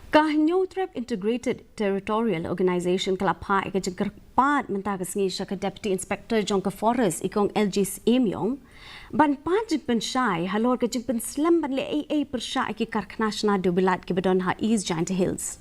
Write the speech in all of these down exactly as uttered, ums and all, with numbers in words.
Ka Hynñiewtrep Integrated Territorial Organization ka la phah ïa ka jingkyrpad mynta ka sngi sha ka Deputy Inspector jong ka Forest, i Kong L G Syiem Ïong, ban pan jingpynshai halor ka jingpynslem ban leh ei ei pyrshah ïa ki karkhana shna dewbilat kiba don ha East Jaintia Hills.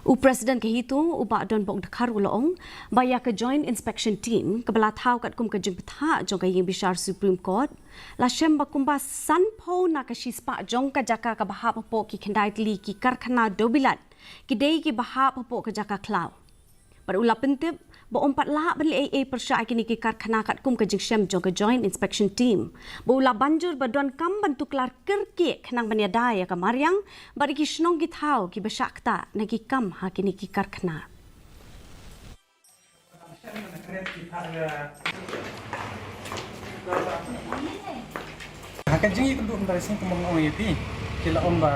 U President ka HITO, u Bah Donbok Dkhar, u la ong ba ïa ka Joint Inspection Team kaba la thaw katkum ka jingbthah jong ka Ïingbishar Supreme Court la shem ba kumba sanphew na ka shispah jong ka jaka kaba hap hapoh ki khyndai tylli ki karkhana dewbilat ki dei kiba hap hapoh ka jaka khlaw. Bad u la pyntip ba ym pat lah ban leh ei ei pyrshah ïa kine ki karkhana katkum ka jingshem jong ka Joint Inspection Team, ba u la ban jur ba donkam ban tuklar kyrkieh khnang ban ïada ïa ka mariang bad ïa ki shnong ki thaw kiba shah ktah na ki kam ha kine ki karkhana. Ha ka jingïakynduh mynta ka sngi, kumba nga ong ïa phi, ki la ong ba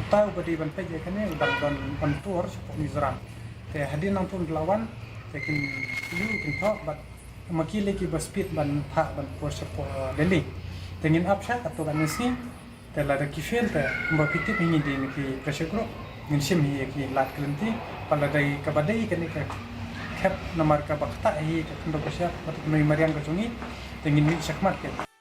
uta uba dei ban peit ïa kane u dang don on tour shapoh Mizoram. Te hadien nangta un da la wan, te kin ïoh kin thoh bad ma ki lei kiba speed ban phah ban poi shapoh Delhi. Te ngin ap shah katto katne sngi. Te lada ki fail te, kumba phi tip, hi ngi dei na ki pressure group, ngin shim hi ïa ki lad ki lynti. Bad lada kaba dei kane ka khep namar kaba ktah hi ka khyndew ka shyiap bad ka nongmariang ka jong ngi, te ngin mih shakhmat ïa ki.